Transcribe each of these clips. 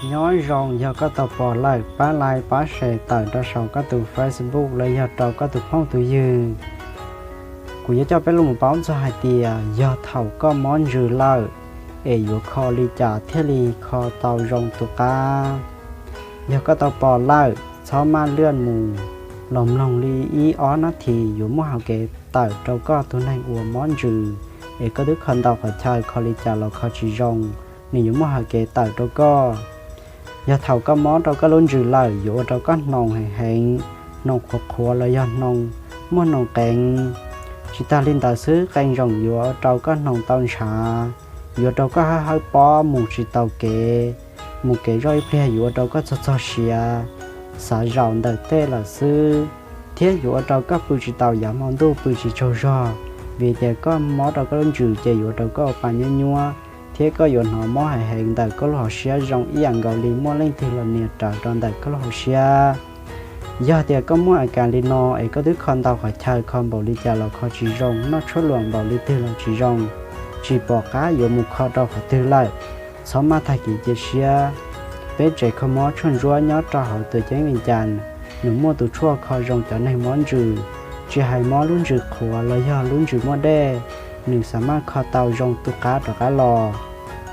Nyob zoo, yog koj tau pom lawm, pab like pab share tawm rau saum koj tus Facebook los yog rau koj tus phooj tus ywg. Kuv yuav coj peb los mus paub txog hais tias yog thaum koj mob ntsws lawm es yuav kho li cas thiaj li kho tau zoo tus qab. Yog koj tau pom lawm, txhob maj lwaj mus, los mloog li ib ob nab this yuav muaj hau kev tawm rau koj tus neeg uas mob ntsws es koj twb kho ntau qhov chaw kho li cas los kho tsis zoo, nws yuav muaj hau kev tawm rau koj. Yog thaum koj mob rau koj lub ntsws lawm yuav ua rau koj hnoos heev heev, hnoos qhuav qhuav los yog hnoos muaj hnoos qees. Tsis tas li ntawd xwb, qee zaum yuav ua rau koj hnoos tau ntshav, yuav ua rau koj hawb hawb pob mus tsis tau kev, mus kev zoj ib pliag yuav ua rau koj txog txog siav, xav zaum ntawm tej lawm xwb, thiab yuav ua rau koj pw tsis tau yav hmo ntuj, pw tsis tsaug zog, vim tias koj mob rau koj lub ntsws ces yuav ua rau koj ua pa nyuab nyuab, thiab koj yuav hnov mob heev heev ntawm koj lub hauv siab zoo ib yam nkaus li muaj leej twg los nias rawv rau ntawm koj lub hauv siab. Yog tias koj muaj a kas li no es koj twb kho ntau qhov chaw kho npaum li cas los kho tsis zoo, noj tshuaj luam npaum li twg los tsis zoo, tsis pom qab yuav mus kho rau qhov twg lawm, txhob maj tag kev cia siab. Peb tsev kho mob tshuaj ntsuab nyob rau hauv tuam ceeb Vias Cas, nws muaj tus tshuaj kho zoo cov neeg mob ntsws, tsis hais mob lub ntsws qhuav los yog lub ntsws muaj dej, nws xav maj kho tau zoo tus qab rov qab los.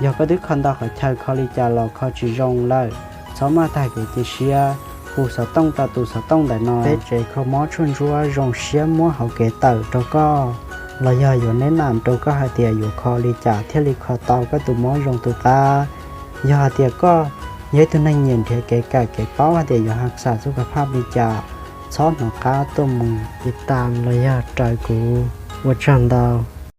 Yog koj twb kho ntau qhov chaw kho li cas los kho tsis zoo lawm, txhob maj tag kev cia siab, hu xov tooj rau tus xov tooj ntawm no. Peb tsev kho mob tshuaj ntsuab zoo siab muab hau kev tawm rau koj, los yog yuav neb nam rau koj hais tias yuav kho li cas thiaj li kho tau koj tus mob zoo tus qab. Yog hais tias koj yog ib tug neeg nyiam nrhiav kev kawm kev paub hais tias yuav ha xam xub ka phaj li cas, txhob hnov qab tuaj mus tiv tas los yog raws kuv. Ua tsaug ntau.